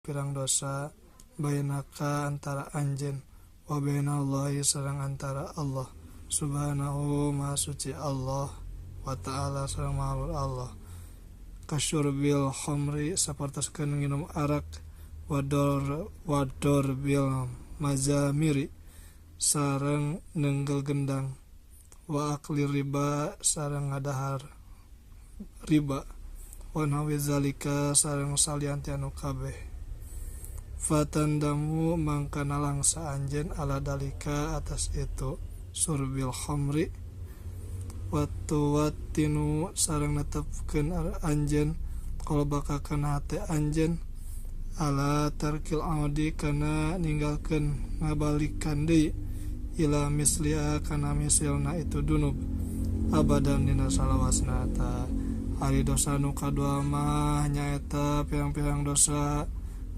pirang-pirang dosa bainaka antara anjeun wa bainallahi sareng antara Allah subhanahu maha suci Allah wa ta'ala sareng maha luhur Allah kasyurbil khamri sapertoskeun nginum arak wador wador bil mazamiri sareng nenggel gendang wa akli riba sareng ngadahar riba wa nahwi zalika sareng salian ti anu kabeh fatandamu mangka nalangsa anjeun ala dalika atas itu surbil khamri wa tuwattinu sareng netepkeun anjeun qalbaka kana hate anjeun ala tarkil audi kana ninggalkeun ngabalikan deui ila misliha kana misilna itu dunub abadan dina salawasna. Ta ari dosa nu kadua mah nyaeta pirang-pirang dosa.